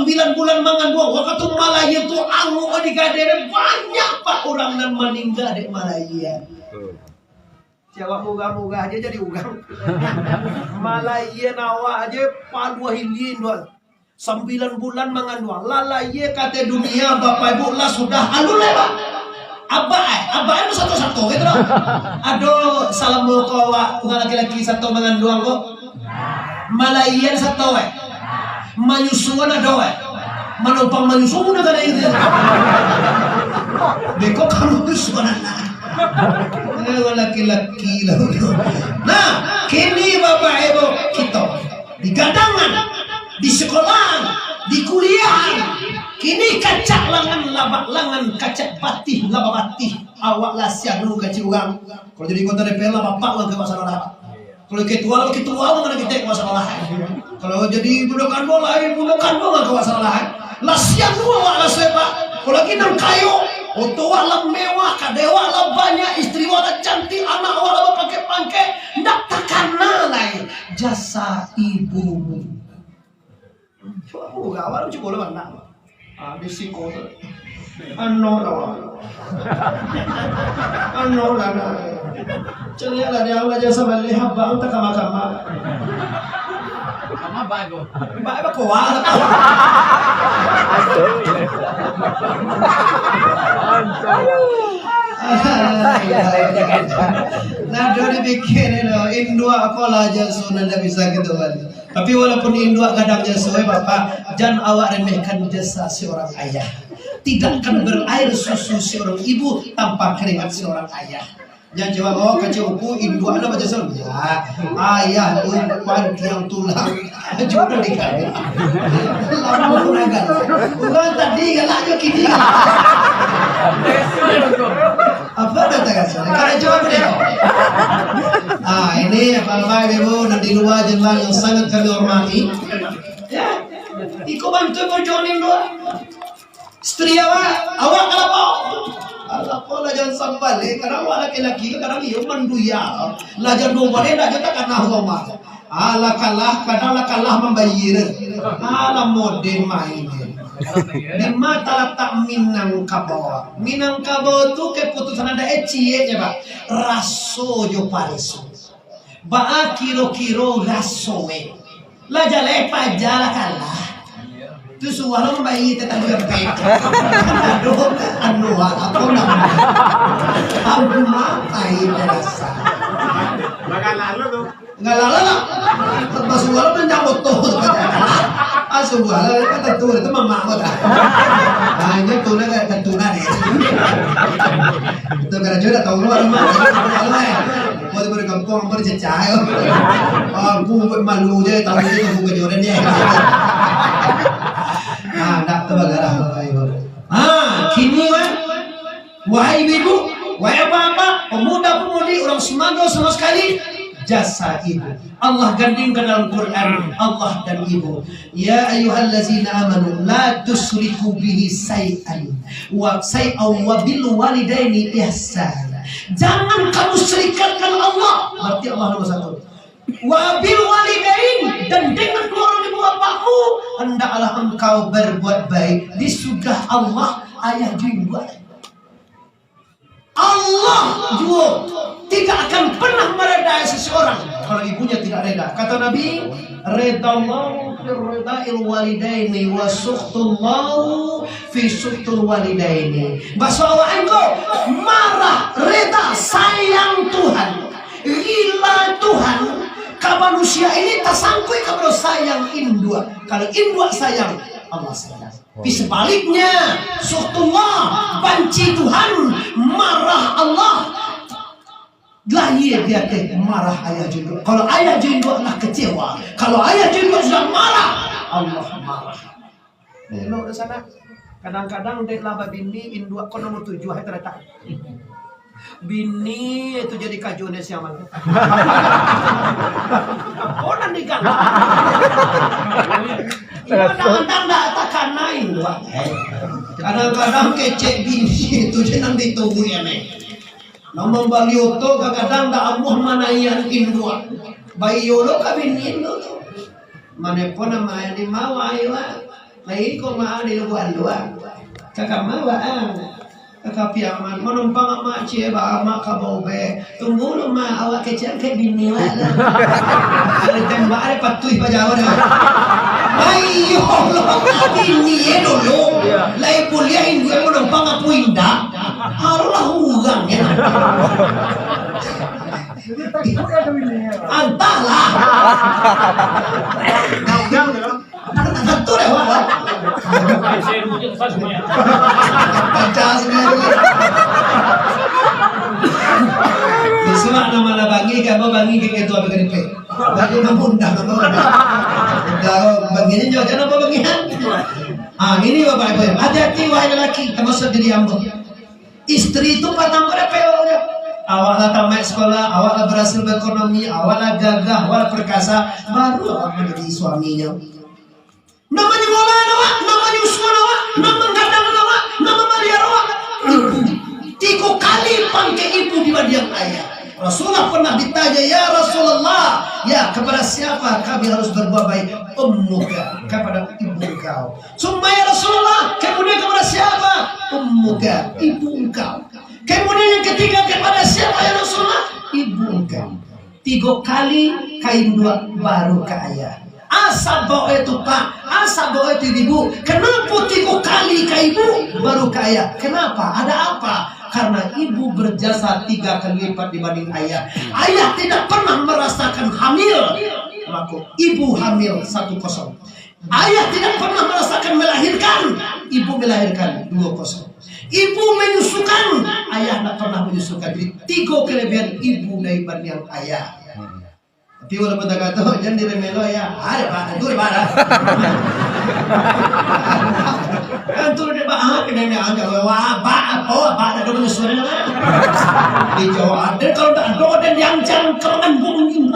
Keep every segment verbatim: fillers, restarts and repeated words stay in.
Sambilan bulan manganduang, wakatu malahia tu angok digadai, banyak pak urang nan maningga dek malahia. Betul. Siapa murah-murah aja jadi urang. Malahia awak aja paduah ilia induak. Sambilan bulan manganduang, lah lahia ka ateh dunia, bapak ibu, lah sudah alun lai, Pak. Abak ai, abak ai sato-sato gitu doh. Ado salamo ko awak, urang laki-laki sato manganduang ko. Malahia sato ai. Manyusuan ado ai. Manumpang manyusuan ado ai gitu. Beko kamu manyusuan anak. Eh, laki-laki lah. Nah, kini bapak ibu kito digadangan, di sekolahan, di kuliahan. Kini kacak langan, labak langan, kacak batih, labak batih. Awak lah sianu kacik urang. Kalau jadi anggota D P R lah bapak urang ka awak salah. Kalau ketua lah ketua urang ka kito ka awak salah. Kalau jadi budak kanduang lah, budak kanduang lah ka awak salah. Lah sianu awak lah sebab. Kalau lagi nan kayo, oto awak lah mewah, kadai awak lah banyak, istri awak lah cantik, anak awak lah bapangkek-pangkek, ndak takana lai jasa ibumu. Cubo lah, cubo lah, anak. Ah, di siko tu. Ano lah. Ano lah, nah. Caliak lah, dia lah jasa bali haba, tak kama-kama. Kama bago. Ba-, bakoa lah. Nah, do dipikia ni, do. Induak ko lah jasa nan ndak bisa gitu kan. Tapi walaupun induak gadang jaso, eh, Bapak, jan awak remehkan jasa seorang ayah. Tidak akan berair susu seorang ibu tanpa keringat seorang ayah. Jan jawab, "Oh, kacau ku, induak lah bajaso." Ya, ayah tu umpan tiang tulang. Jodoh di kami. Lama urang kan. Urang tadi galak jo kini galak. Apa dah tak kasar? Kalau jawab dia. Ah, ini bapak-bapak, ibu-ibu, nan di lua jendela yang sangat kami hormati. Ya. Iko bantu perjuangan induak. Istri awak, awak ka lapau. Ka lapau lah jan sambaleh. Kadang awak laki-laki, kadang iyo manduya. Lah jan duo baleh, dak jan takana rumah. Alah kalah, kadang lah kalah mambayia. Alah model main. Di ma talatak Minangkabau? Minangkabau tu keputusan adaik ciek je, Pak. Raso jo pareso. Baa kiro-kiro raso e? Lah jaleh paja lah kalah. Tu suah lo mambayia tatanggo yang pek. Aduh, anu, apo namo? Ampun, makai rasa. Bagalah lo tu. Ngalah lah. Pas suah lo nang moto. Ah, suah lah, kan tentu itu mamak ko dah. Ah, inyo tu lah, kan tentu lah ni. Itu karajo dah tahu lo, mamak. Kau tu pada kampung, kau dicecah, yo. Aku buat malu je, tahu je tu bukan joran dia. Ah, dak tabagarah, Bapak Ibu. Ah, kini, wah. Wahai ibu-ibu, wahai bapak, pemuda-pemudi, urang sumando sama sekali, jasa ibu. Allah gandingkan dalam Quran, Allah dan ibu. Ya ayyuhallazina amanu la tusyriku bihi syai'an wa syai'an wa bil walidaini ihsana. Jangan kamu serikatkan Allah. Berarti Allah nomor satu. Wa bil walidain, dan dengan dua orang ibu bapakmu hendaklah engkau berbuat baik. Di surga Allah, ayah jo induak. Allah juo tidak akan pernah meredai seseorang kalau ibunya tidak reda. Kata Nabi, "Ridallahu fi ridail walidaini wa sukhtullahu fi sukhtul walidaini." Baso awak engkau, marah, reda, sayang Tuhan, rila Tuhan ka manusia ini tasangkuik kapado sayang induak. Kalau induak sayang, Allah sayang. Tapi sebaliknya, sukhtullah, banci Tuhan, marah Allah, lahia di ateh marah ayah jo induak. Kalau ayah jo induak lah kecewa, kalau ayah jo induak sudah marah, Allah marah. Elok di sana. Kadang-kadang dek lah babini, induak ko nomor tujuah, eh, ternyata. Bini itu jadi kajuan siang malam. Apo nan diganggu? Iyo, kadang-kadang ndak takana induak. Kadang-kadang kecek bini itu je nan ditunggu ya, nih. Nan mambali oto kadang-kadang ndak amuah manaiakan induak. Baiyo lo ka bini tu. Mane pun nama yang dimawa, iyo, ah. Lai ko ma di lubuak luak. Kakak ma waang. Kakak Piaman manumpang amak cie ba amak ka bau be. Tunggu lu ma, awak kecek kek bini wak lu. Ada tembak ada patuih pa jauh dah. Ayo Allah, bini ye dulu. Lai buliah indu manumpang apu indak. Alah urang ye. Antahlah. Tentu deh, Wak. Pacah sendiri. Disuak nama lah bangi, kamu bangi ke ketua B K D P. Bangi nama undang, nama undang. Kalau banginya jauh, jangan apa bangian. Ah, ini Bapak Ibu, hati-hati wahai lelaki, termasuk diri hamba. Istri tu patang pada peonyo. Awak lah tamat sekolah, awak lah berhasil berekonomi, awak lah gagah, awak lah perkasa, baru awak menjadi suaminya. Nan manyekolah awak, nan manyusuan awak, nan manggadang awak, nan mamaliara awak. Ibu. Tigo kali pangkek ibu dibanding ayah. Rasulullah pernah ditanya, "Ya Rasulullah, ya kepada siapa kami harus berbuat baik?" "Ummuka, kepada ibu engkau." "Summa ya Rasulullah, kemudian kepada siapa?" "Ummuka, ibu engkau." "Kemudian yang ketiga kepada siapa ya Rasulullah?" "Ibu engkau." Tigo kali ka induak, baru ka ayah. Asa bawa itu, Pak, asa bawa itu, Ibu. Kenapa tigo kali ka ibu, baru ka ayah? Kenapa? Ada apa? Karena ibu berjasa tiga kali lipat dibanding ayah. Ayah tidak pernah merasakan hamil, maka ibu hamil satu kosong. Ayah tidak pernah merasakan melahirkan, ibu melahirkan dua kosong. Ibu menyusukan, ayah tidak pernah menyusukan. Jadi tiga kelebihan ibu dibanding ayah. Tapi walaupun tak kata, jangan diremeh lo ya. Ada, Pak, tentu ada, Pak. Kan tu dia, Pak, ah, kena ni, ah, wah, Pak, apa, Pak, ada menyusul lah. Di Jawa ada, kalau tak ada, ada yang jangan kerengan bunyi.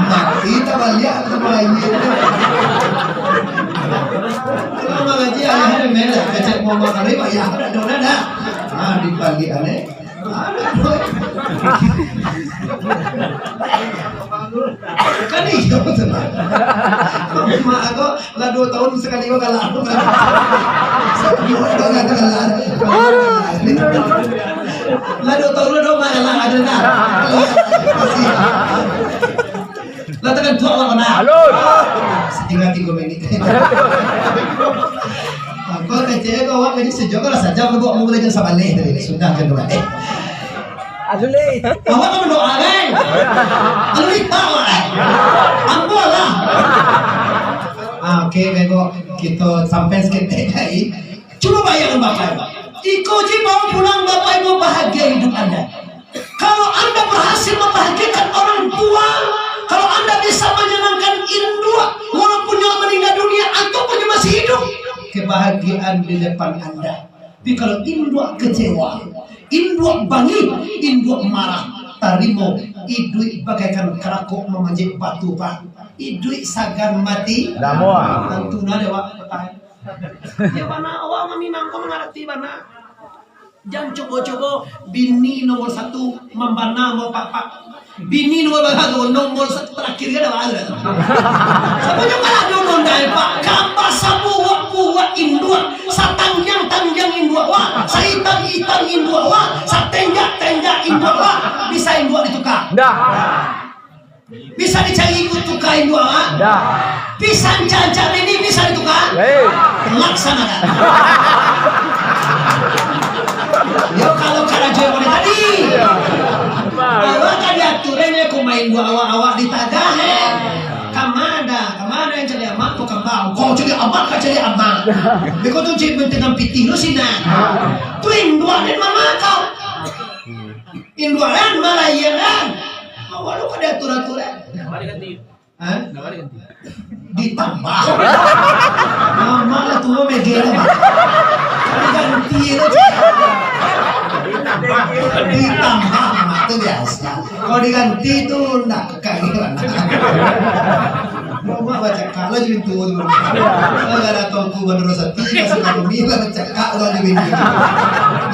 Mati tak balik, tak balik. Kalau ngaji, ayah ada merah, kecek mau makan, Pak, ya, ada, ada, ada. Ah, dibalik, aneh. Kan iyo tu. Mak aku lah dua tahun sekali kau kalah. Lah dua tahun lah dua kalah ada nah. Lah tekan tua awak mana? Halo. Tinggal tiga menit. Apa kecil kau awak jadi sejak kalau saja berbuat mau belajar sabaleh tadi sudah kedua. Eh. Alulih. Awak tu berdoa kan? Alulih tak awak kan? Ambo lah. Ah, oke, bego kita sampai seketek tadi. Cuba bayangkan Bapak Ibu. Iko ji bawa pulang Bapak Ibu bahagia hidup Anda. Kalau Anda berhasil membahagiakan orang tua, kalau Anda bisa menyenangkan induk, walaupun nyo meninggal dunia ataupun nyo masih hidup, kebahagiaan di depan Anda. Tapi kalau induak kecewa, induak bangih, induak marah, tarimo, iduik bagaikan karakok mamanjek batu, Pak. Iduik sagan mati. Damuah. Tantu nah dek awak, Pak. Ya, bana, awak urang Minang ko mangarati bana. Jan cubo-cubo bini nomor satu mambana mo, Pak, Pak. Bini nomor bara tu, nomor satu terakhir kan awak tu. Siapa nyo kalah dulu, ndai, Pak? Gambar sabuak-buak induak, satanggiang-tanggiang induak, wah, saitam-itam induak, wah, satenjak-tenjak induak, wah. Bisa induak ditukar? Ndak. Bisa dicari ikut tukar induak, wah? Ndak. Bisa ancak-ancak bini bisa ditukar? Hei. Laksanakan. Yo, kalau karajo yang model tadi. Awak kan diaturan ya, kok main buat awak-awak ditagah, eh. Kamada, kamada yang cari amak tu kambang. Kau cari amak, kau cari amak. Beko tu cari bentengan pitih lu sini. Tu induak dan mama kau. Induak kan, malayan kan. Awak lu kada atur-atur kan. Hah? Ditambah. Mama lah tua mege tu, Pak. Diganti tu. Ditambah, Mak, tu biasa. Kalau diganti tu ndak kekal gitu, anak. Mama baca kalau jadi tua tu. Kalau ada tongku menurut sati, kasih kami lah baca kalau jadi.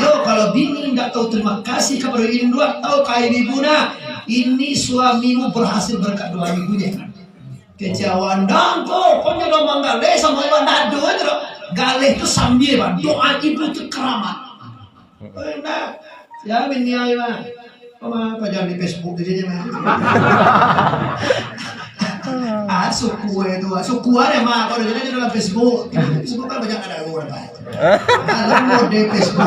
Yo, kalau bini ndak tahu terima kasih kepada induak, tahu kai ibu nah. Ini suamimu berhasil berkat doa ibunya. Kecewaan dangko, kau nyo manggaleh samo iwak dado tu doh. Galeh tu sambia, Pak. Doa ibu tu karamat. Eh, nah. Sia bini ai, Pak. Kau mah, kau jangan di Facebook tu saja, Pak. Ah, suku eh tu, ah, suku ada, Mak. Kau jangan dalam Facebook. Di Facebook kan banyak ada orang, Pak. Alam mode Facebook.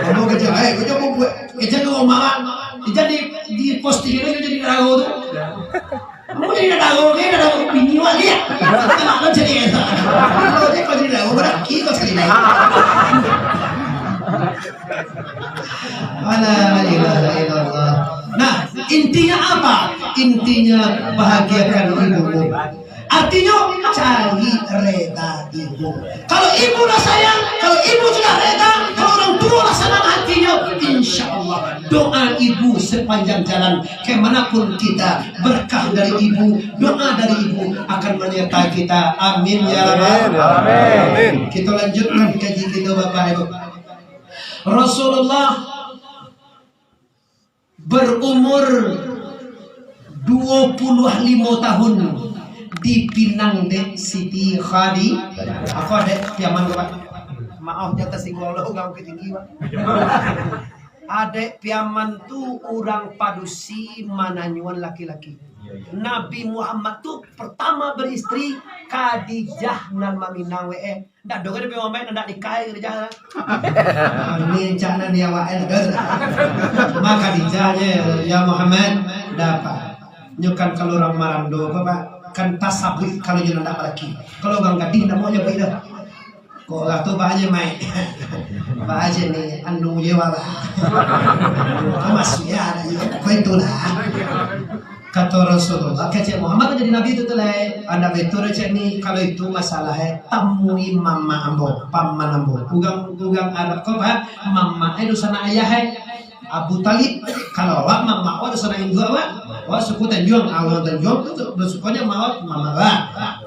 Kamu kerja, eh, kerja mau buat, kerja ke rumah, Mak. Jadi di posting itu jadi tahu tu. Kamu jadi tahu, dia dah tahu bini wak dia. Kalau jadi, kalau dia kau jadi tahu, berarti kau jadi tahu. La ilaha illallah. Nah, intinya apa? Intinya bahagiakan ibumu. Artinyo, cari reda ibu. Kalau ibu lah sayang, kalau ibu sudah reda, kalau orang tua lah senang hatinyo, insya Allah doa ibu sepanjang jalan, kemanapun kita, berkah dari ibu, doa dari ibu akan menyertai kita. Amin ya rabbal alamin. Kita lanjutkan kaji kita, Bapak Ibu. Rasulullah berumur dua puluh limo tahun, dipinang dek Siti Khadi-, apa, Dek Piaman tu, Pak? Maaf, jangan tersinggung lah, urang Bukittinggi, Pak. Adek Piaman tu urang padusi mananyuan laki-laki. Nabi Muhammad tu pertama beristri Khadijah nan maminang we, eh. Ndak doh kan Nabi Muhammad ndak nikah Khadijah lah. Amin, cak nan di awak, eh, dah. Maka Khadijah je, ya Muhammad, dapat. Nyo kan kalau urang marando, apa, Pak? Kan tasabuik kalau nyo ndak balaki. Kalau urang gadih, ndak mau nyo baik dah. Kok urang tu, Pak Haji, mai. Pak Haji ni, anu je, wala. Masuk ya, kau itulah. Kato Rasulullah, kecek Muhammad jadi nabi tu, tu lai. Anda betul, cek ni, kalau itu masalah, eh, tamui mamak ambo, paman ambo. Urang, urang Arab ko, Pak, mamak, eh, dunsanak ayah, eh. Abu Talib, kalau awak mamak awak dunsanak induak awak, awak suku Tanjuang, ah, urang Tanjuang tu, tu, basukonyo mamak awak, mamak awak.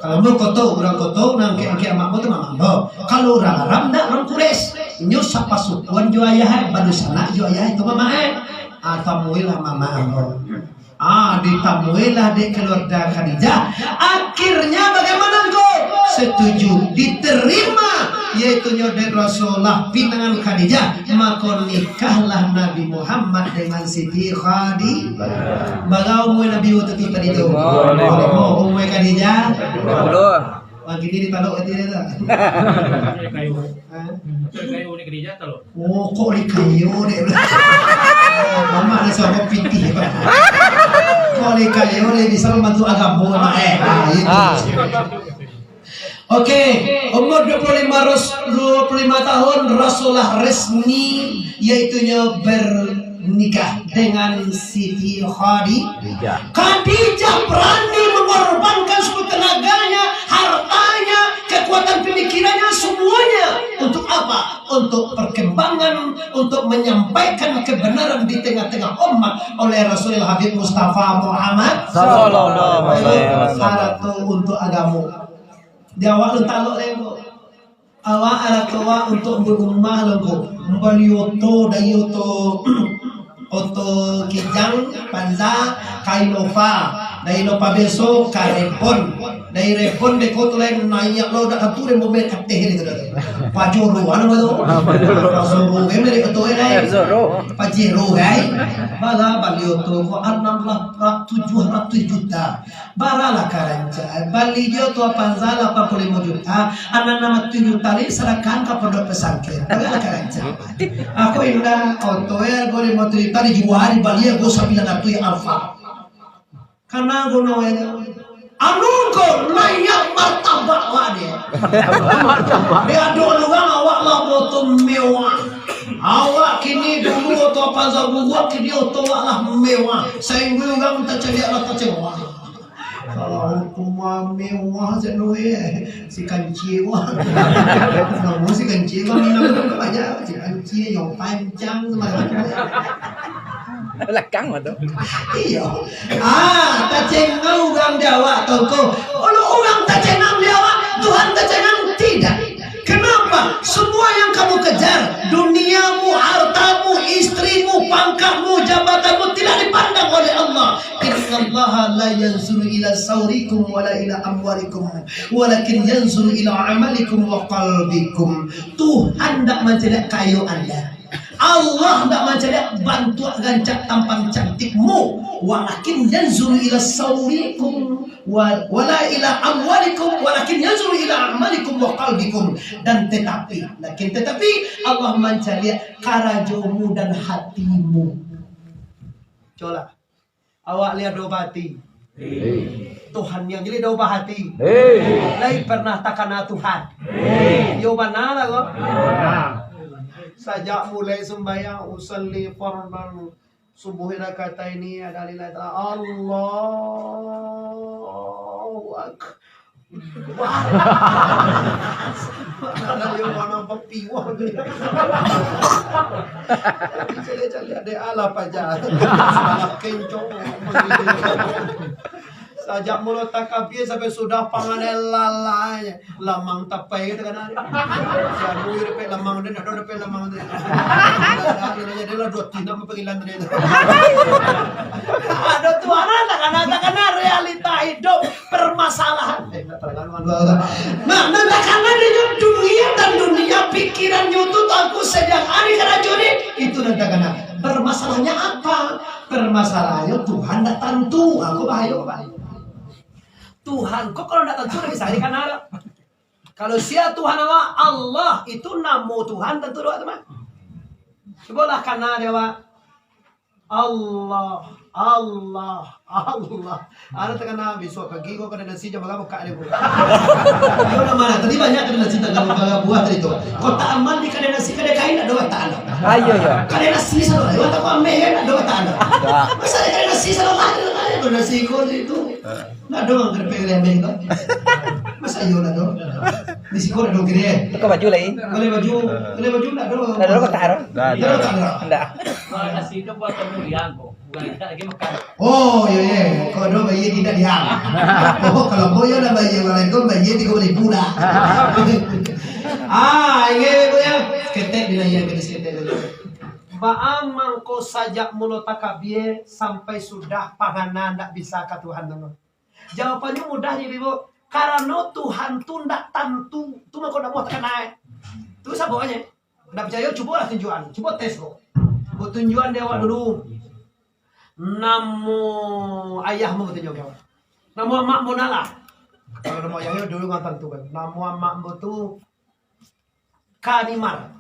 Kalau ambo koto, urang koto, nan angkek-angkek mamak ambo tu mamak ambo. Kalau urang Arab ndak, urang Quraisy. Inyo sapasukuan jo ayah, eh, badunsanak jo ayah itu mamak, eh. Ah, tamuilah mamak ambo. Ah, ditamuilah dek keluarga Khadijah. Akhirnya bagaimana engkau? Setuju, diterima, yaitunyo dek Rasulullah pinangan Khadijah. Mako nikahlah Nabi Muhammad dengan Siti Khadi-, bara umua Nabi wakatu tadi tu? Dua puluh lima. Umua Khadijah? Dua puluh. Wah, kini ditalok hati dia tu. Kayu. Ha? Kayu ni kerja talok. Oh, kok dikayo dek. Mamak dah sama pitih, Pak. Kok dikayo dek, bisa membantu agama, Pak, eh. Ah, itu. Ah. Oke, umur dua puluh lima ros-, dua puluh lima tahun, Rasulullah resmi, yaitunyo bernikah dengan Siti Khadi-, Khadijah. Khadijah berani mengorbankan seluruh tenaganya, hartanya, kekuatan pemikirannya, semuanya. Untuk apa? Untuk perkembangan, untuk menyampaikan kebenaran di tengah-tengah umat oleh Rasulullah Habib Mustafa Muhammad Sallallahu Alaihi Wasallam. Harato untuk agamo. Di awak lu talok lai ko. Awak harato awak untuk berumah lai ko. Membeli oto, dari oto, oto Kijang, Panza, ka Innova. Dari Innova beso, ka Reborn. Dari Reborn dek ko tu lai naiak lo dak katu dek mobil kateh ni tu. Pajero, anu tu? Ah, Pajero. Pajero, kan, dari oto lai. Pajero. Pajero, kan? Bala bali oto ko anam ratus, tujuh ratus juta. Baralah ka rancak. Bali jo tu Avanza lapan puluh limo juta, anam ratus juta ni sadakahan ka pondok pesantren. Baralah ka rancak. Aku indak oto ya, go limo ratus juta dijual, dibali ya go sambilan ratus ya Alfa. Kana guno ya. Anu ko naiak martabak wak dia. Martabak. Dia ado urang awak lah oto mewah. Awak kini dulu oto Avanza buruak, kini oto awak lah mewah. Sainggo urang tacaliak lah tacewa. Kalau aku mah mewah, cak nu, eh, si kancil, wah. Kamu si kancil, bang, minang tu banyak, si kancil yang panjang tu, macam-macam. Belakang lah tu. Iyo. Ah, tacengang urang di awak tu ko. Kalau urang tacengang di awak, Tuhan tacengang tidak. Kenapa? Semua yang kamu kejar, duniamu, hartamu, istrimu, pangkatmu, jabatanmu, tidak dipandang oleh Allah, "Innallaha la yanzuru ila saurikum wala ila amwalikum, walakin yanzuru ila amalikum wa qalbikum." Tuhan ndak mancaliak kayo Anda. Allah ndak mancaliak bantuak rancak tampang cantikmu, walakin yanzuru ila saurikum wa-, wala ila amwalikum, walakin yanzuru ila amalikum wa qalbikum. Dan tetapi, lakin tetapi, Allah mancaliak karajomu dan hatimu. Coba. Awak liek doh bahati. Hei. Tuhan yang jadi doh bahati. Hei. Lai pernah takana Tuhan. Hei. Yo bana lah ko. Bana. Sajak mulai sumbayang, usalli fardan subuh rakataini, ada lillahi ta'ala. Allahu Akbar. Wah. Makanan yang mana bapiwah tu. Caliak-caliak dek alah paja. Kencong. Sajak mulo takabia sampai sudah panganan lalai. Lamang tapai kata kana. Siabu dapek lamang dia, nak dapek lamang dia. Dia lah dua tina panggilan tadi tu. Aduh Tuhan, takana, takana realita hidup. Permasalahan. Eh, nak terlalu dua orang. Nah, nan takana dengan dunia dan dunia pikirannya tu, Tuanku, setiap hari karajo ni, itu nan takana. Permasalahannya apa? Permasalahannya Tuhan ndak tantu. Aku bahayo, bahayo. Tuhan, kok kalau ndak tantu, ndak bisa dikana. Kalau sia Tuhan awak, Allah, itu namo Tuhan tantu doa tu mah. Cubolah kana dek awak. Allah, Allah, Allah. Ada takana bisuak pagi ko kadai nasi jam bara bukak dek ko. Iyo, lah, mana? Tadi banyak kadai nasi tanggal bara buah tadi tu. Kotak amal di kadai nasi, kadai kain ado watak anda. Ah, iyo, iyo. Kadai nasi sado, watak ko ameh kan ado watak anda. Ya. Masa ada kadai nasi sado, kadai nasi ko tadi tu. Ndak ado urang ka dapek gadai ameh tu. Masa iyo ndak ado? Di siko ndak ado gadai. Tukar baju lai. Gadai baju, gadai baju ndak ado. Ndak ado kotak aro? Ndak ado. Ndak ado kotak aro. Ndak. Kalau nasi tu buat kemudian, kok. Bukan kita lagi makan. Oh, iyo, iyo. Kalau ado bayia tidak diam. Oh, kalau boyo lah bayia urang itu, bayia tigo ribu dah. Ah, ingat, Bu, ya. Seketek dinaiak gadai seketek dulu. Baa mangko sajak mulo takabia sampai sudah pangana ndak bisa ka Tuhan tu? Jawabannyo mudah je, Ibu. Karano Tuhan tu ndak tantu. Tu mangko ndak buah takana. Tu sababnyo. Ndak picayo, cubolah tunjuakan. Cubo tes ko. Ambo tunjuakan dek awak dulu. Namo ayah ambo, ambo tunjuakan awak. Namo amak ambo nak lah. Kalau namo ayah dulu kan tantu kan. Namo amak ambo tu Kanimar.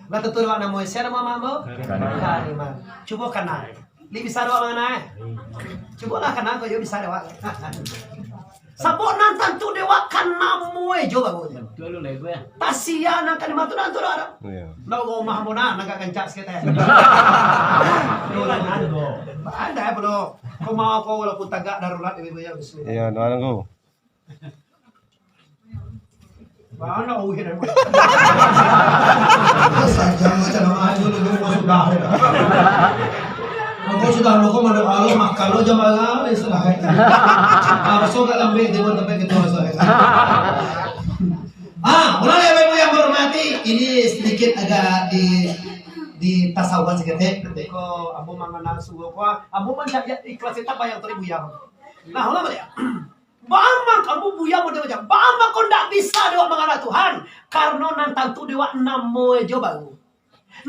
Lah tantu dek awak namo, sia namo amak ambo? Kanimar. Kanimar. Cubo kana. Lai bisa dek awak mangana, eh? Cubolah kana, kok iyo bisa dek awak. Sabab nan tantu dek awak kan namo e jo baru. Betul lah, Ibu, ya. Tasia nan Kanimar tu nan tantu dek awak dah. Iyo. Lah rumah ambo nah, nan agak gancak sikit, eh. Anda, eh, bodoh. Kau mau kau walaupun tagak darurat, Ibu, ya, bismillah. Iyo, doa dulu. Mana uhin aku? Saja macam nama aja lu, lu sudah. Aku sudah lu kau mandok Allah, makan lo jam malam, ya sudah. Ah, besok agak lambik, dia buat sampai gitu, sorry. Ah, mulai, Bapak Ibu yang berhormati, ini sedikit agak di, di tasawuf sedikit, eh. Ko ambo mangana suruh ko, ambo mancari ikhlas itu apa yang teribu ya. Nah, ulang balik. Baa mangko ambo buya model macam, baa mangko ndak bisa dek awak mangana Tuhan? Karano nan tantu dek awak namo e jo baru.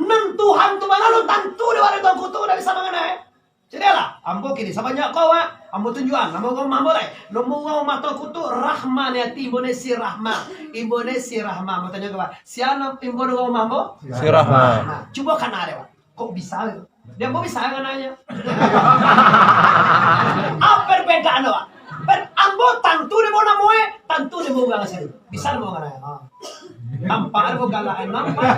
Nan Tuhan tu bana lo tantu dek awak, dek Tuanku tu ndak bisa mangana, eh. Jadi lah, ambo kini sabanyak ko awak, ambo tunjuakan namo urang rumah ambo lai. Namo urang rumah Tuanku tu Rahma ni ati, imbo ne si Rahma. Imbo ne si Rahma, ambo tanyo ka awak. Sia nan imbo urang rumah ambo? Si Rahma. Nah, cubo kana dek awak. Kok bisa gitu? Dia ambo bisa kan nanya. Apa perbedaan, Pak? Pen-, ambo tantu dek ambo namo e, tantu dek ambo urang asli. Bisa dek ambo kan nanya. Ha. Nampak dek ambo galak, nampak.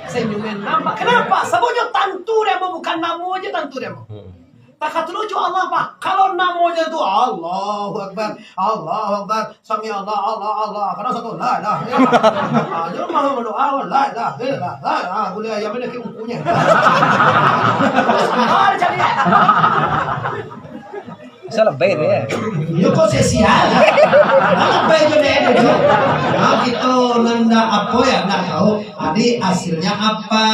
Senyum e nampak. Kenapa? Sababnyo tantu dek ambo, bukan namo aja tantu dek ambo. Takah tu lucu Allah, Pak. Kalau namo e tu Allahu Akbar, Allahu Akbar. Sami Allah, Allah, Allah. Kadang satu, la ilaha illallah. Ah, dia malah berdoa, la ilaha illallah. Ah, boleh ayam ni ke ungkunya. Ah, dia cari. Salah bayar ya. Yo kok sia-sia. Alah bayar jo dek tu. Nah, kito nanda apo ya, ndak tahu. Adi hasilnya apa?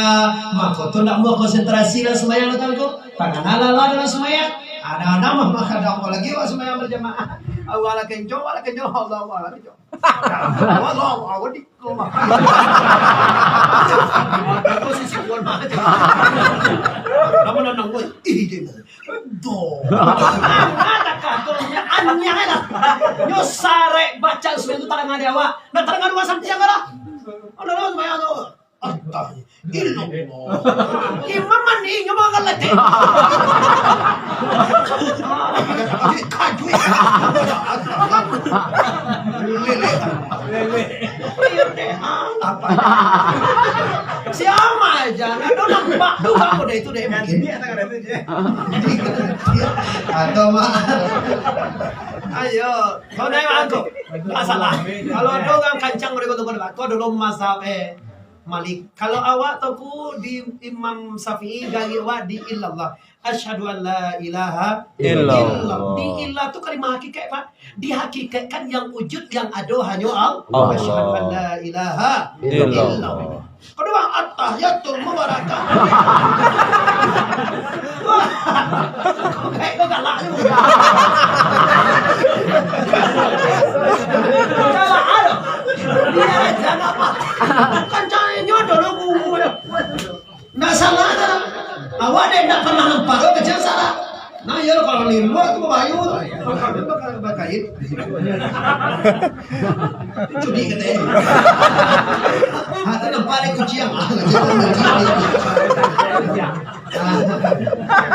Mako tu ndak mau konsentrasi dalam sembahyang tu, tu. Tangan ala dalam sembahyang. Ada-ada mah maka ada apa lagi wak sembahyang berjamaah. Awal kencang, awal kencang, Allah, Allah kencang. Walau awak di rumah. Aku sih si kuat banget. Nama nang nang gue? Ih, dia. Doh. Angkat kah tu? Anyang lah. Nyo sarek baca sudah tu tarang ada awak. Nah, tarang ada sampai yang lah. Ada lah, sembahyang tu. Astaga. Illallah. Imam mandi nyo makan latih. Kajuik. Apa? Siapa aja? Nah, tu nampak tu bang udah itu deh mungkin. Atau mah. Ayo, kau naik aku. Tak salah. Kalau ada orang kancang mereka tu pada aku dulu masa eh Malik. Kalau awak tu ku di Imam Syafi'i gari awak di illallah. Asyhadu an la ilaha Illallah. Illallah. Di illah tu kalimah hakikat, Pak. Dihakikatkan yang wujud, yang ado hanyo Allah. Allah. Asyhadu an la ilaha Illallah. Illallah. Kedua, at-tahiyatul mubarakah. Wah, kok kayak kau galak juga. Galak, aduh. Dia jangan apa. Kan caranya jodoh lo, guru lo. Ndak salah dah. Awak dek ndak pernah nampak lo kecil salah. Nah, iyo, kalau di lua tu bayu tu. Bakait. Cudi kata. Atau nampak dek kuciang. Ah, kecil tu kuciang. Ah,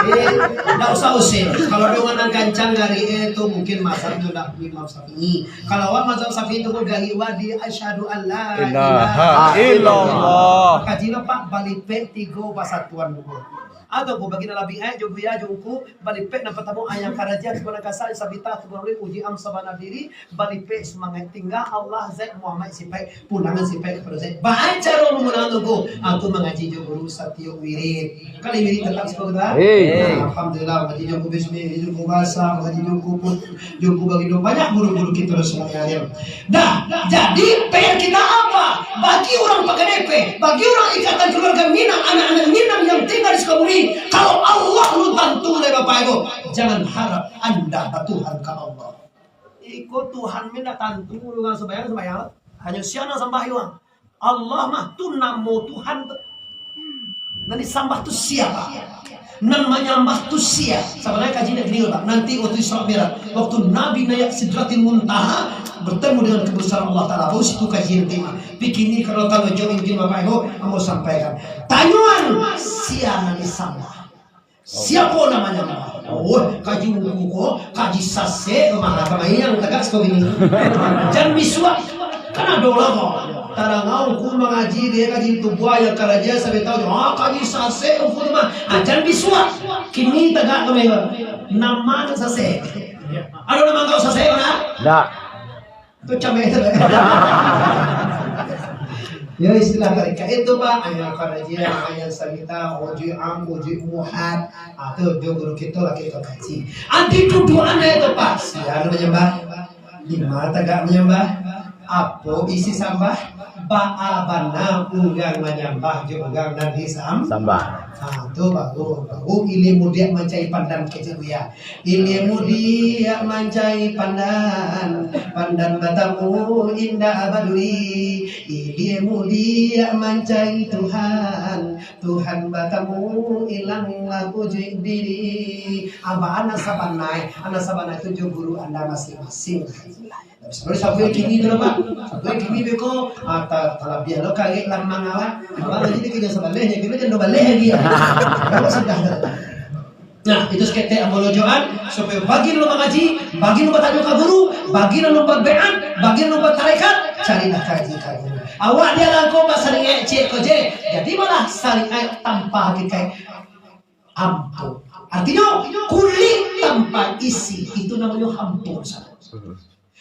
eh, ndak usah usik. Kalau dengan nan kancang dari eh tu mungkin masa tu ndak Imam Syafi'i. Kalau awak mazhab Syafi'i tu pun gari wadi asyhadu an la Ilaha ilaha illallah. Illallah. Kaji lo Pak balipek tigo basatuan dulu. Atau pun bagi nan labiah jo buya jo ungku balipek nan pertama ayang karaja tu nan kasar sabita tu boleh uji am sabana diri balipek semangat tinggal Allah zat Muhammad sifat pulangan sifat kepada zat. Bahan caro menggunakan tu aku mengaji jo guru satiok wirid. Kali ini tetap sekolah kita. Hei. Nah, alhamdulillah, ngaji jo ku bismi, ngaji jo ku basa, ngaji jo ku pun, jo ku bagindo. Banyak guru-guru kita dan semua yang alim. Dah, jadi P R kita apa? Bagi orang P K D P, bagi orang ikatan keluarga Minang, anak-anak Minang yang tinggal di Sukabumi, kalau Allah lu tantu oleh Bapak Ibu, jangan harap anda bertuhan ke Allah. Iko Tuhan minta tantu dengan sembahyang, sembahyang. Hanya siapa nak sembahyang? Allah mah tu namo Tuhan tu. Nan disambah tu siapa? Nan manyambah tu sia? Sabananyo kaji nak gini, Pak. Nanti waktu Isra Mi'raj, waktu Nabi naik Sidratil Muntaha, bertemu dengan kebesaran Allah Taala. Baru situ kaji nanti, Pak. Pikini kalau tahu jawab mungkin Bapak Ibu, ambo sampaikan. Tanyuan sia nan disambah? Siapo namanyo? Oh, kaji buku ko, kaji sasek, mah, kama yang tagak siko gini. Jan bisuak, kan ado lah ko. Tarangau ku mangaji dia kaji tubuah yang karaja sabetau. Ah, kaji sasek buku tu mah. Ah, jan bisuak. Kini tagak kami. Nama tu sasek. Ado nama kau sasek mana? Ndak. Tu cameh tu. Ya, istilah mereka itu, Pak, ayah karaja, ayah sabita, oji am, oji muhat. Ah, tu jo guru kita lah kita kaji. Anti tuduhan itu, Pak. Sia manyambah. Lima tagak manyambah. Apo isi sambah? Baa bana urang manyambah jo urang nan disam-, sambah. Ah, tu baru, baru ilmu dia mancari pandan kecil ya. Ilmu dia mancari pandan, pandan batamu indak baduri. Ilmu dia mancari Tuhan, Tuhan batamu ilanglah ujuik diri. Abah anak sabanai, anak sabanai tu jo guru anda masing-masing. Sabuik kini tu, Pak. Sabuik kini beko, ah, ta-, talabiah lo karek lamang awak. Awak tadi dia kena sabaleh, dia kena jando baleh lagi. Awak sudah. Nah, itu saketek ambo lojoan, supayo bagi lo mangaji, bagi lo batanyo ka guru, bagi lo babeat, bagi lo batarekat, carilah kaji ka guru. Awak dia langkau basariat cek ko je. Jadi malah sariat tanpa hakikat. Hampa. Artinyo, kulik tanpa isi, itu namonyo hampa, saudara.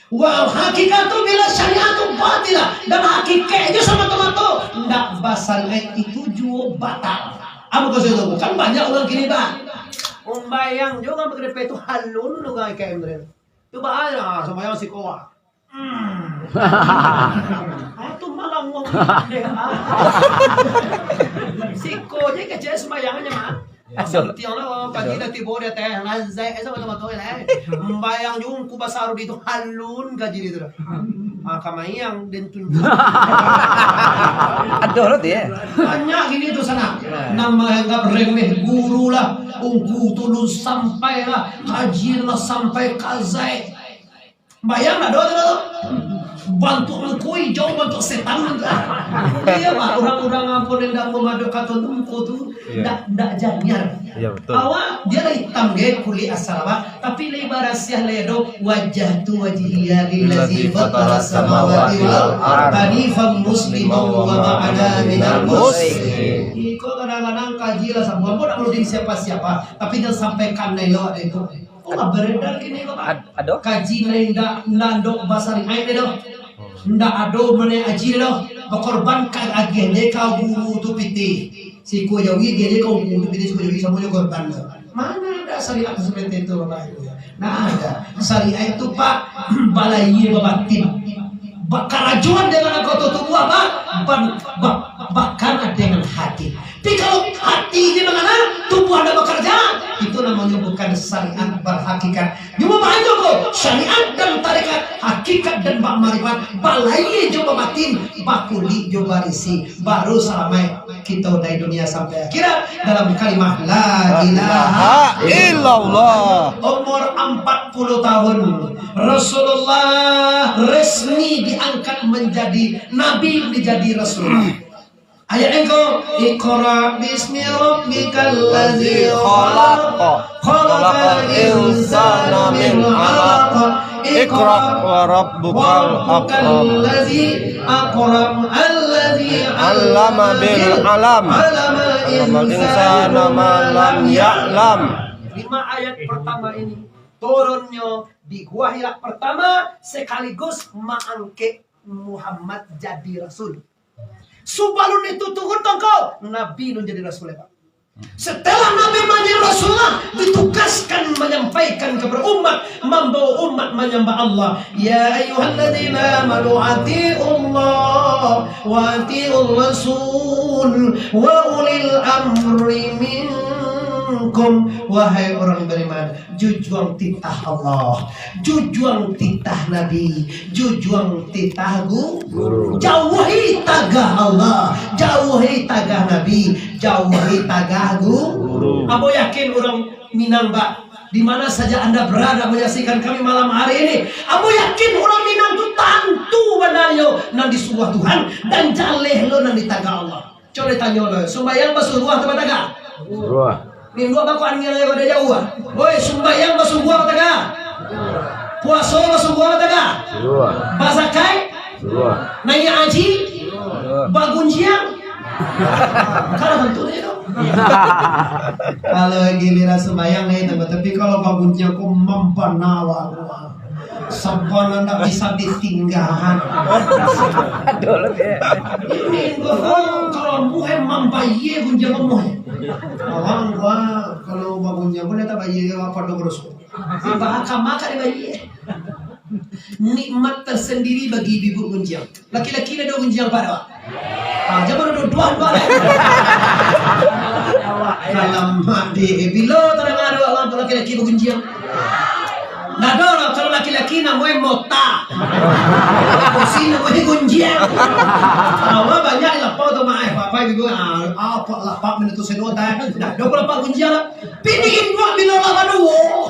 Wal hakikatu bila syariatu batilah, dan hakikat itu samato-mato ndak basariat, itu juo batal. Apo maksud itu? Kan banyak urang kini, Bang. Sumbayang jo urang bakarajo tu halun tu urang I K M tu. Tu baa, ah, sumbayang siko, ah. Hmm. Ah, tu malam wong deh, ah. Siko je kecek sumbayang je, mah. Santiang lah, pagi dah tibo di ateh, lanzai, eh, sama-sama tu, eh. Sumbayang jo Ungku Basarudi tu halun kaji dia tu dah. Ah, ka mayang den tunjuak. Adoh lo tu, ya. Banyak gini tu sanak. Ya. Nan manganggap remeh guru lah. Ungku tu alun sampai lah. Kaji lah sampai kazai. Bayang dah doh tu. Bantuak muko ijau, bantuak setan tu. Iya, Pak. Urang-urang ampun indak mamado kato tu muko tu. Iya. Ndak, ndak janiah. Iya, betul. Awak, dia lah itam ge kulik asal awak, tapi lai barasiah lai ado, "Wajjahtu wajhiya lillazi fatara samawati wal arda hanifan musliman wa ma ana minal musyrikin." Iko kadang-kadang kaji lah samo, ambo ndak menuduh siapa-siapa, tapi jan sampai kanai lo ado itu. Oh, lah beredar kini ko, Pak. Ad-, ado? Kaji lai ndak, ndak ado basariat deh doh. Ndak ado mane aji deh doh. Bakorban ka agiah deh ka guru tu pitih. Siko jawi agiah deh ka guru tu pitih, siko jawi samo jo korban tu. Mana ada syariat seperti itu, Bapak Ibu, ya? Ndak ada. Syariat itu, Pak, balayia babatin. Bakarajoan dengan anggota tubuah, Pak, ban-, ba-, bakana dengan hati. Tapi kalau hati ini mangana, tubuah anda bekerja, itu namanya bukan syariat berhakikat. Cuma banyak ko, syariat dan tarekat, hakikat dan bak marifat, balayia jo babatin, bakulik jo barisi, baru salamaik kito dari dunia sampai akhirat dalam kalimah la ilaha illallah. Umur empat puluh tahun, Rasulullah resmi diangkat menjadi nabi, menjadi Rasulullah. Ayat engkau, "Iqra bismi rabbikal ladzi khalaq, khalaqal insana min alaq, iqra wa rabbukal akram, alladzi akram, alladzi 'allama bil qalam, 'allamal insana ma lam ya'lam." Lima ayat pertama ini turunnyo di Gua Hira pertama, sekaligus maangkek Muhammad jadi rasul. Subalun itu turun tongko, Nabi nun jadi rasul, Pak. Setelah Nabi manjadi rasulullah, ditugaskan menyampaikan kepada umat, membawa umat menyembah Allah. Ya ayyuhalladzina amanu ati'ullah wa ati'ur rasul wa ulil amri minkum. Wahai orang beriman, jujuang titah Allah, jujuang titah Nabi, jujuang titah gu-, guru. Jauahi tagah Allah, jauahi tagah Nabi, jauahi tagah gu-, guru. Ambo yakin urang Minang, Pak, di mana saja anda berada menyaksikan kami malam hari ini, ambo yakin urang Minang tu tantu bananyo nan disuruah Tuhan dan jaleh lo nan ditagah Allah. Cubo tanyo lo, sumbayang basuruah atau batagah? Basuruah. Ni dua bako angin aja pada jauah. Oi, sumbayang basuruah batagah? Puaso basuruah batagah? Basuruah. Bazakai? Basuruah. Naiak haji? Basuruah. Bagunjiang? Kalau bantuaknyo tu. Kalau giliran sumbayang, eh, tapi kalau bagunjiang ko mambana awak. Sabana ndak bisa ditinggakan. Aduh, lagi. Ini gua kalau, kalau muhe mambayie gunjiang muhe. Awang gua kalau bagunjiang boleh tak bayie apa dua ratus. Apa akan makan dibayie? Nikmat tersendiri bagi ibu-ibu gunjiang. Laki-laki lah dua gunjiang pada, Pak. Ah, jangan dua-dua, dua lah. Alamak, deh. Bilo terang ada orang tu laki-laki bagunjiang. Ndak ada lah, kalau laki-laki namonyo mota. Kursi namonyo gunjiang. Awak banyak di lapau tu, Mak, eh. Bapak, Ibu, ah, apa lapak menentu sedo, tak? Ndak ada pun lapak gunjiang lah. Pini induak bilo lah baduo.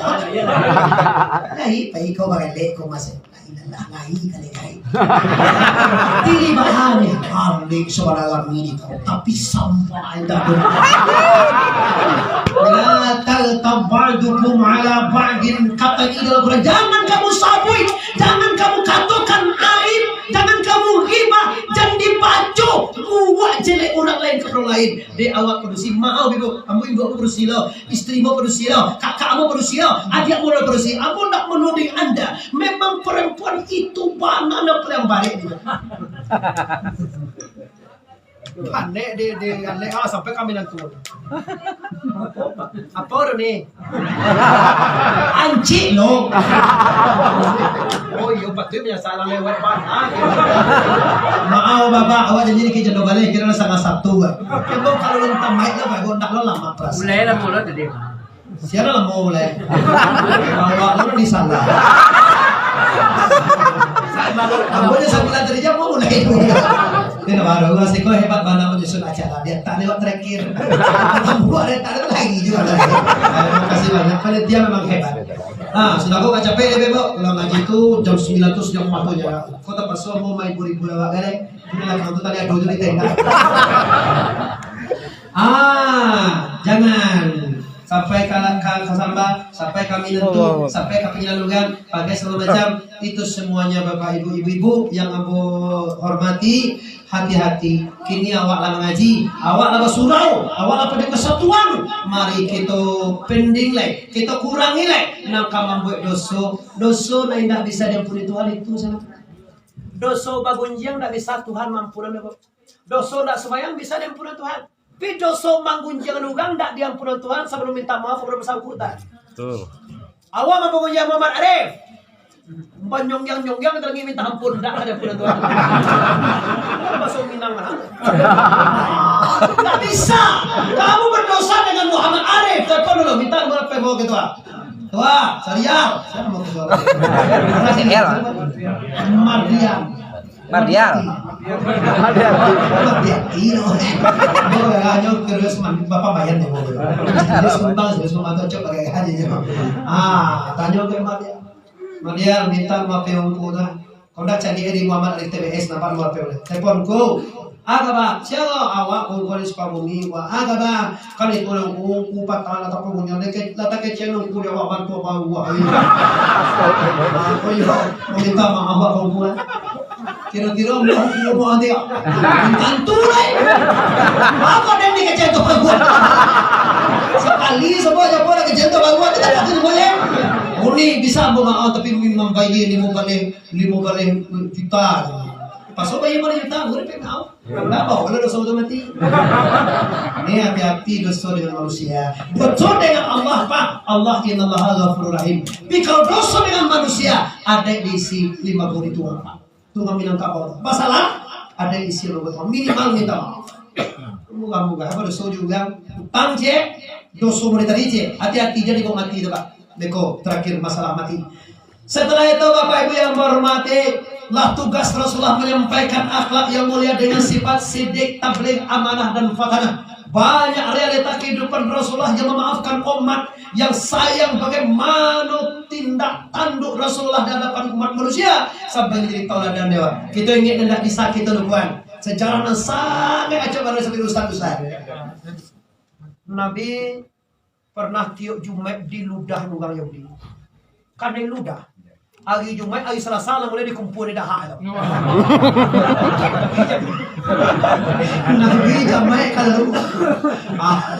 Lai, pai kau barelek kau masih. Lai, lai, lai. Tili bahani, alik sabaralam ini kau, tapi sampai dah. La taghtab ba'dukum ala ba'din, kata di dalam Quran, jangan kamu sabui, jangan kamu katokan aib, jangan kamu ghibah, jangan dibaco buat jelek orang lain kepada orang lain. Dek awak padusi, maaf ibu, ambo ibu aku padusi lo, isteri mo padusi lo, kakak mo padusi lo, adik mo lah padusi. Ambo ndak menuding anda. Memang perempuan itu bana nan paling barek. Panek di, di alek, ah, sampai kami nantu. Apo tu ni? Ancik lo. Oh iyo, patuik biaso lah lewat bana. Maaf, Bapak, awak janji niki jando baleh, kiro lah satangah satu, Pak. Kiro kalau lintang mic lah, Pak, ndak lo lamo perasaan. Mulai lah, mulai tadi. Siapa lah mau mulai? Awak lo di sana. Ambo dah sambilan tadi jam mau mulai. Ini baru lah, siko hebat bana manyusun acara. Dia tak lewat terakhir. Buat dia tak ada lagi juga tadi. Terima kasih banyak. Panitia memang hebat. Ah, sudah kok capek deh, Bebo. Kalau ngaji tu jam sembilan tu sudah waktunya. Kau terpaksa mau main buri-buri awak, kan, eh? Ini lah, kalau tu tadi ada tu di tenda. Ah, jangan. Sampai ka, ka, ka samba, sampai ka minantu, sampai ka panginalugan, pakai segala macam. Itu semuanya, Bapak Ibu, Ibu-ibu yang ambo hormati, hati-hati. Kini awak lah mangaji, awak lah basurau, awak lah pada kesatuan. Mari kito pending lai, kito kurangi lai nan ka mambuek doso. Doso nan indak bisa diampuni Tuhan itu salah. Doso bagunjiang ndak bisa Tuhan maampunan, Bapak. Doso ndak sumbayang bisa diampunan Tuhan. Tapi doso manggunjiang urang ndak diampunan Tuhan sabalun minta maaf kapada basangkutan. Betul. Awak mambagunjiang Muhammad Arif. Banyonggiang-nyonggiang, kita lagi minta ampun, ndak diampunan Tuhan. Baso Minang lah. Ndak bisa. Kamu berdosa dengan Muhammad Arif. Telepon dulu, minta maaf, bawa ke tua. Tua, Sarial. Siapa nama ketua? Sarial. Mardian. Mardial. Mardian. Mardian. Iyo. Iyo, terus man-, Bapak Bayan tu. Dia sumbang, dia sumbang tu, cok pakai aja je. Ah, tanyo ke Mardian. Mardian, minta maaf ya, Ungku, dah. Kau dah cari di Muhammad Arif T B S, nampak luar P W. Telepon ku. Aga, Bang. Siapa awak kongkong di Sukabumi, wah? Aga, Bang. Kan itu orang kongkong patah lah, tapi punya. Lah tak kecil orang kongkong awak bantu apa, wah. Ah, oh, iya. Minta maaf, awak kongkong, eh. Kira-kira mau, mau nanti, ya. Tantu lah. Apa dan dikecil tu, wah? Sekali, semua aja pun kecil tu, wah. Kita tak boleh. Uni bisa, Bang, ah, tapi memang bayi ni mau balik. Limo baleh juta. Paso bayia limo baleh juta, urang pek tahu. Ndak bao lah doso tu mati. Ni hati-hati doso dengan manusia. Doso dengan Allah, Pak. Allah, innallaha ghafurur rahim. Tapi kalau doso dengan manusia, ada diisi lima puluh ribu, Pak. Tu kami nangkap, Pak. Masalah, ada isi lima puluh ribu. Minimal minta maaf. Moga-moga apa doso juga. Utang, cek. Doso mulai tadi, cek. Hati-hati, jadi kau mati tu, Pak. Beko, terakhir masalah mati. Setelah itu, Bapak Ibu yang berhormati, lah tugas Rasulullah menyampaikan akhlak yang mulia dengan sifat sidik, tabligh, amanah, dan fatanah. Banyak realita kehidupan Rasulullah yang memaafkan umat, yang sayang bagaimana tindak tanduk Rasulullah di hadapan umat manusia, sampai jadi tauladan dewa. Kita ingat dan tak bisa kita lupakan. Sejarah yang sangat acok dari sebagai ustaz-ustaz. Nabi pernah tiok Jumaik diludah urang Yahudi. Kan diludah. Hari Jumaik, hari Salasa lah mulai dikumpua di dahak tu. Nabi Jumaik kalau ah.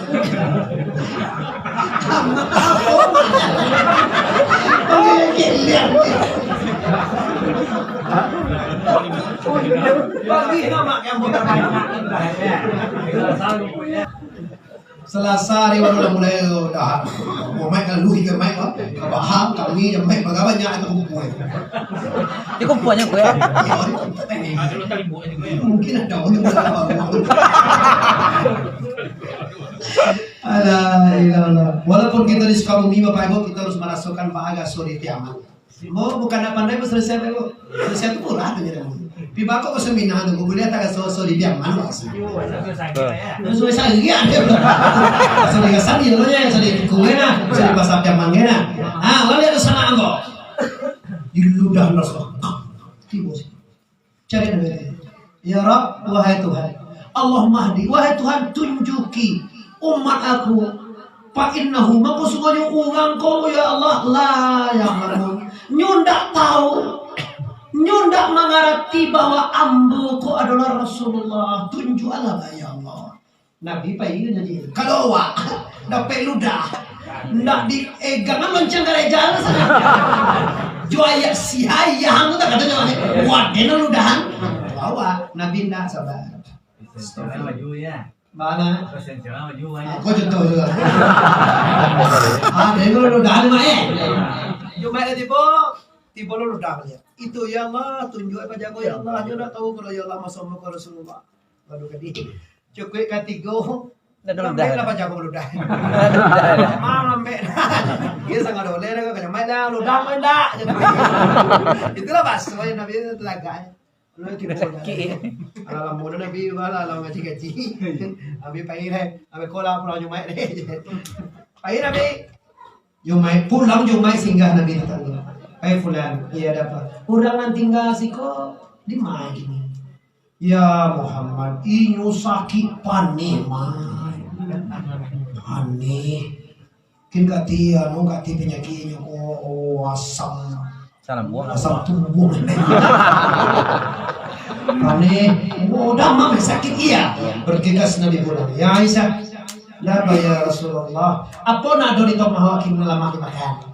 Bagi nama yang bukan. Salasa hari baru lah mulai tu, dah. Mau mic kan lu ikut mic, oh. Kabahang, kami je mic, bagawa banyak tu kumpul. Di kumpulannya gue. Mungkin ada orang yang Alah, ilah, ilah. Walaupun kita di Sukabumi, Bapak Ibu, kita harus merasakan bahagia sore kiamat. Mau bukan nak pandai, selesai, Pak, Bu. Selesai tu murah tu, jadi. Pi bako ke seminar tu, boleh tak so-so di biang mana, Pak? Terus saya lihat dia. Sorry, kesan dia tu, ya, sorry, kue nah, sorry, bahasa biang mana, nah. Ah, lo lihat tu sana, ambo. Diludah, Rasulullah. Tibo sih. Cari Nabi. Ya Rabb, wahai Tuhan. Allahumma hdi, wahai Tuhan, tunjuki umat aku. Fa innahu, mako sungguahnyo urang ko, ya Allah, la ya'lamun. Nyo ndak tahu. Nyo ndak mangarati bahwa ambo ko adolah Rasulullah. Tunjuaklah, ya Allah. Nabi pai nyo jadi. Kalau awak dapek ludah, ndak di, eh, jangan lonceng gereja lah sajo. Jo ayat si ayah tu tak katonyo, eh, waden ludahan. Awak, Nabi ndak sabar. Astagfirullah. Mano? Ah, kau contoh juo. Ah, dari mana lu dah, Mak, eh? Yo, Mak, dah tibo, tibo lu dah baliak. Itu, ya Allah, tunjuak pajago, ya Allah, nyo ndak tahu kalau ya Allah masuk muka Rasulullah. Baru tadi, cukuik katigo, dah, dah, dah. Lah pajago lu dah. Mak lambek dah. Dia sangat oleh dah, kau jangan main dah, lu dah main dah. Itulah bahasa yang Nabi itu tagak. Sakik. Alah, lamo dah Nabi, alah, alah, ngaji-ngaji. Nabi pai deh. Nabi kola pulang Jumaik deh. Pai Nabi. Jumaik, pulang Jumaik singgah Nabi datang. "Hai Fulan, iya ada apa?" "Urang nan tingga siko, di ma kini?" "Ya Muhammad, inyo sakik paneh, Mak. Paneh." Kin kati, anu, kati panyakiknyo ko, oh, asam. Asam lambung. Asam tubuh. Paneh, oh, damam, sakik, iya. Bergegas Nabi pulang. "Ya Aisyah, ndak apa ya Rasulullah. Apo nan ado di rumah awak kin lamak dimakan?"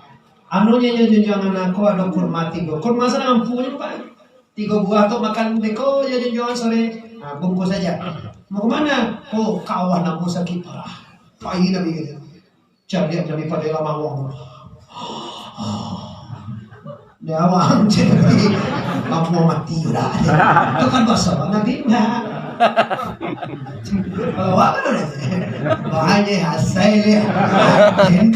"Anu nyo, nyo, junjuangan aku, ado kurma tigo." Kurma sadang ampuh nyo, Pak. "Tigo buah tu makan beko, ya junjuangan, sore." Nah, bungkus saja. "Mau kemana?" "Oh, kawan aku sakik parah." Pai Nabi kata. Caliak dari pada lama wong. Dia awak cek Nabi. Apo mati udah. Itu kan bahasa Nabi enggak. Kalau awak kan udah. Banyak asai dia.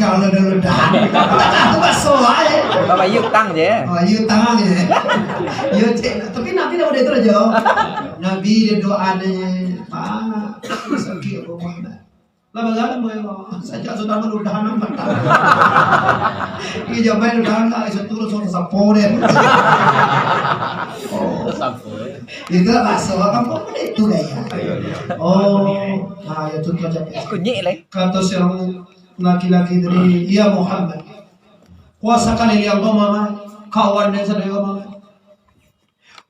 Kalau udah udah. Itu bahasa awak ya. Bapak yuk tang je. Oh, yuk tang je. Yo cek. Tapi Nabi dah udah itu aja. Nabi dia doa ni. Pak, sakit apa mana? Lah, bagaimana, boy, lo? Sajak sudah meludah nampak tak? Ini jamai ludah nak, bisa turun suara sapo deh. Oh. Sapo, ya. Itu lah bahasa orang kampung itu lah ya. Oh, nah, ya tu aja. Kunyik, leh. Kata seorang laki-laki tadi, "Ya Muhammad, kuasa kali liang kau, Muhammad. Kawan dan saudara kau, Muhammad."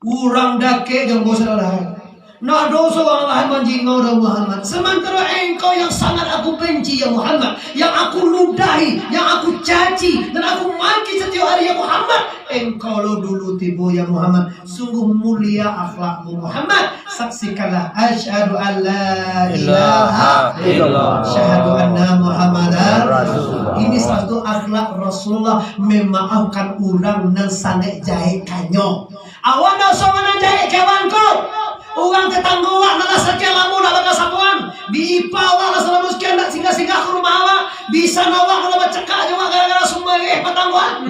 Urang dakek jo ambo sadolah. Nak doso urang lain manjingau dek Muhammad. Sementara engkau yang sangat aku benci, ya Muhammad, yang aku ludahi, yang aku caci, dan aku maki setiap hari, ya Muhammad. Engkau lo dulu tibo, ya Muhammad. Sungguh mulia akhlakmu, Muhammad. Saksikanlah, asyhadu an la ilaha illallah, asyhadu anna Muhammadar Rasulullah. Ini satu akhlak Rasulullah, memaafkan urang nan sangaik jahek kanyo. Awak ndak usah mananjai kewan ko. Urang tetanggo awak nan lah sakian lamo ndak bakasapoan. Di ipa awak lah salamo sakian ndak singgah-singgah ka rumah awak. Di sana awak lah bacakak jo awak gara-gara sumareh patang awak.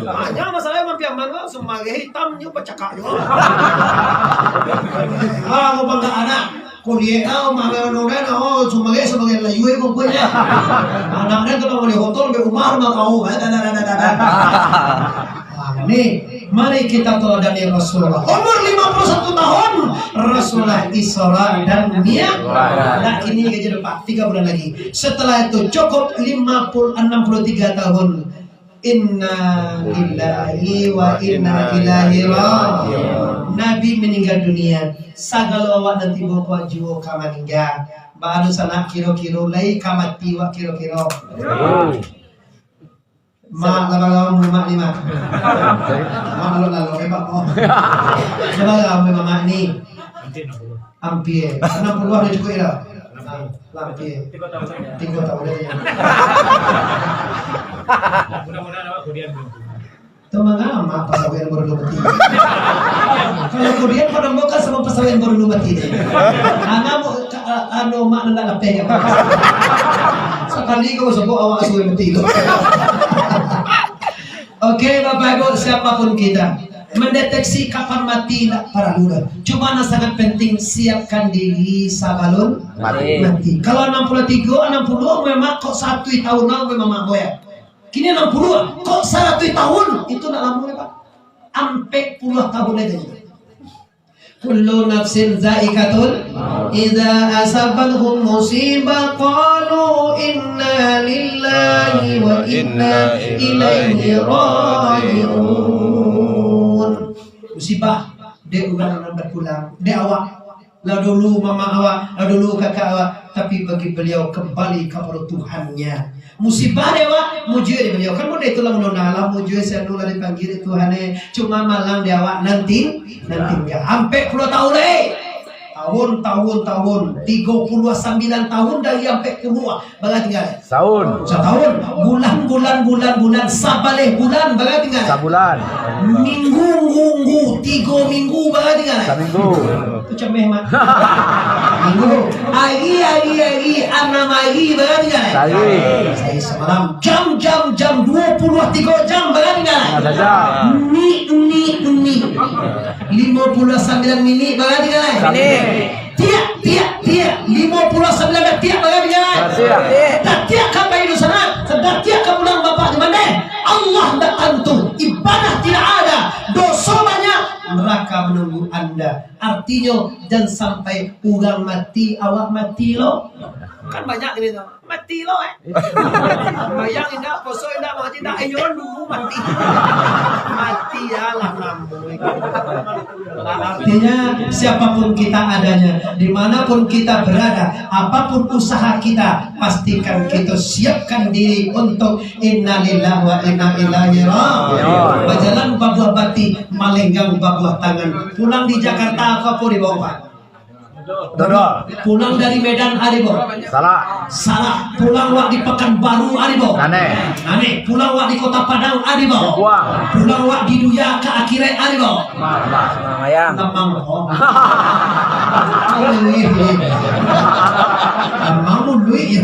Banyak masalah Bang Piaman ko, sumareh itam nyo bacakak jo. Ah, mau bangga anak. Kuliah, ah, makan online, oh, sumareh, sumareh Melayu, eh, pokoknya. Anak dia tu nak beli hotel, beli rumah, rumah kau. Ah, ni, mari kita teladani Rasulullah. Umur lima puluh satu tahun, Rasulullah Isra dan Mi'raj. Nah, ini gaji depan, tiga bulan lagi. Setelah itu, cukup lima puluh, enam puluh tiga tahun. Inna lillahi wa inna ilaihi raji'un. Nabi meninggal dunia. Sagalo awak nan tibo ko juo ka maningga. Baru sanak kiro-kiro lai ka mati wak kiro-kiro. Mak, lama-lama mak ni, Mak. Mak, lalu-lalu, eh, Mak, oh. Lama-lama mak ni. Ampia. Anam puluah dah cukuik dah. Nah, lah, ampia. Tigo tahun dah. Mudah-mudahan awak kudian. Tu manga mak pasawian baru dua mati. Kalau kudian pada muka sama pasawian baru dua mati deh. Anak mu-, ka-, a-, anu, mak ndak lapeh kan. Sakali kau sebut awak suruh mati tu. Oke, Bapak Ibu, siapapun kita, mendeteksi kapan mati ndak paralu dah. Cuma yang sangat penting, siapkan diri sabalun mati. Mati. Kalau enam puluh tiga, enam puluh memang kok satu tahun lalu memang mak boya. Kini enam puluh, kok seratus tahun? Itu ndak lamo ya, Pak. Ampek puluah tahun aja. Kullu nafsin zaikatul, idza asabathum musibah qalu inna lillahi wa inna ilaihi raji'un. Musibah dek urang nan bapulang, dek awak. Lah dulu mamak awak, lah dulu kakak awak, tapi bagi beliau kembali kepada Tuhannya. Musibah dek awak, mujua dek baliau. Kan model itulah, mudah-mudahan lah mujua si anu lah dipanggia dek Tuhan, eh. Cuma malang dek awak nan tin-, nan tingga. Ampek puluah tahun, eh. Tahun, tahun, tahun. Tigo puluah sambilan tahun dari ampek puluah. Bara tingga? Satahun. Satahun. Bulan, bulan, bulan, bulan. Sabaleh bulan, bara tingga? Sabulan. Minggu, nggu, nggu. Tigo minggu, bara tingga? Saminggu. Tu cameh, Mak. Minggu. Ari, ari, ari, anam ari, bara tingga? Sahari. Sahari samalam. Jam, jam, jam, duo puluah tigo jam, bara tingga? Satangah sajam. Minik, minik, minik. Limo puluah sambilan minik, bara tingga? Saminik. Tiak, tiak, tiak. Limo puluah sambilan datiak, bara tingga? Satangah datiak. Datiak ka pai dunsanak, sadatiak ka pulang bapak di mandeh. Allah ndak tantu. Ibadah tidak ada. Doso banyak. Neraka menunggu anda. Artinyo, jan sampai urang mati, awak mati lo. Kan banyak gini tu. Mati lo, eh. Sambayang indak, poso indak, mati indak. Ayo dulu mati. Mati ya lah, lamboi. Artinya, siapapun kita adanya, dimanapun kita berada, apapun usaha kita, pastikan kita siapkan diri untuk innalillahi wa inna ilaihi raji'un. Bajalan babuah bati, malenggang babuah tangan. Pulang di Jakarta, apo-apo dibawa, Pak? Dodol. Pulang dari Medan, ado, Bo? Salak. Salak. Pulang wak di Pekanbaru, ado, Bo? Naneh. Naneh. Pulang wak di Kota Padang, ado, Bo? Buang. Pulang wak di dunia ka akhirat, ado, Bo? Lamang. Lamang, oh. Lamang muluik, ya.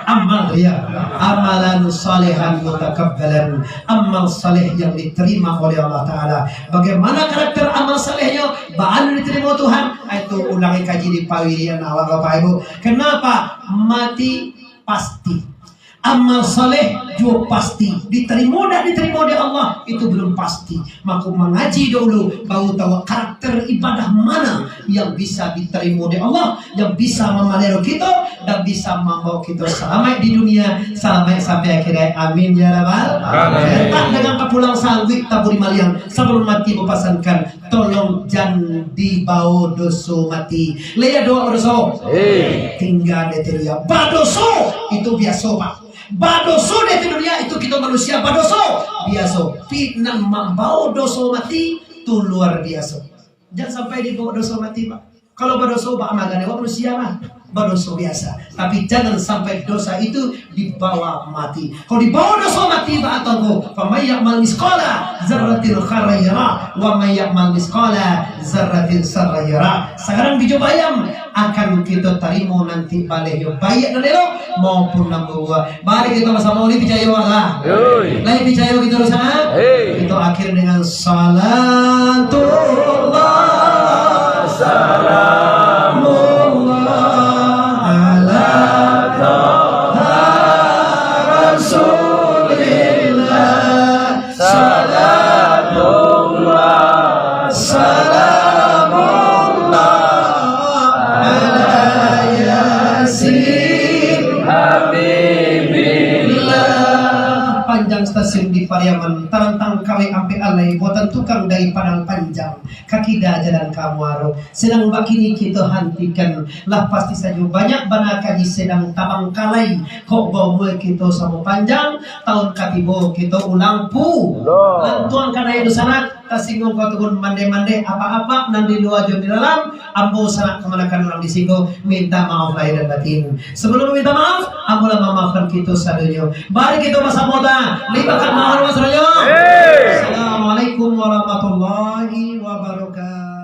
Amal, ya. Amalan salihan mutakabbalan. Amal saleh yang diterima oleh Allah Ta'ala. Bagaimana karakter amal salehnyo? Baa nan ditarimo Tuhan? Ah, itu ulangi kaji di pawirian awak, Bapak Ibu. Kenapa? Mati pasti. Amal saleh juo pasti. Ditarimo dak ditarimo dek Allah, itu belum pasti. Mako mangaji dahulu, baru tahu karakter ibadah mana yang bisa ditarimo dek Allah, yang bisa mamaliharo kito, dan bisa mambawa kito salamaik di dunia, salamaik sampai akhirat. Amin, ya Rabbal. Amin. Letak dagang ka pulang sangguik taburi maliang, sabalum mati bapasankan, tolong jan dibawa doso mati. Lai ado badoso? Eh. Tingga di dunia. Badoso itu biaso, Pak. Badoso di dunia itu kito manusia badoso. Biaso. Tapi nan mambawa doso mati tu luar biaso. Jan sampai dibawa doso mati, Pak. Kalau badoso, baamalan, awak manusia mah badoso biasa. Tapi jangan sampai dosa itu dibawa mati. Kalau dibawa doso mati, baa tu ko, "Faman ya'mal misqala dzarratin khairan yarah, wa man ya'mal misqala dzarratin syarran yarah." Sakarang bijo bayam akan kito tarimo nanti balehnyo, baiak nan elok maupun nan buruak. Mari kito basamo ni picayo lah. Yoi. Lai picayo kito di sana? Hei. Kito akhir dengan salatullah, salamullah, ala taha rasulillah. Salatullah, salamullah, ala Yasin Habibillah. Panjang stasiun di Pariaman, tarantang kawek ampek alai, buatan tukang dari Padang Panjang, ka kida jalan ka Muaro. Sadang bakini kito hantikan, lah pasti sajo banyak bana kaji sadang tabangkalai. Kok baumua kito samo panjang, taun ka tibo kito ulang pu-, lantuang ka naiak dunsanak, tasingguang ka turun mandeh-mandeh, apak-apak nan di lua jo di dalam, ambo sanak kamanakan urang di siko, minta maaf lahir dan batin. Sabalum minta maaf, ambo lah mamaafkan kito sadonyo. Mari kito basamo ta, libatkan maaf sadonyo. Hei. Assalamualaikum warahmatullahi wabarakatuh.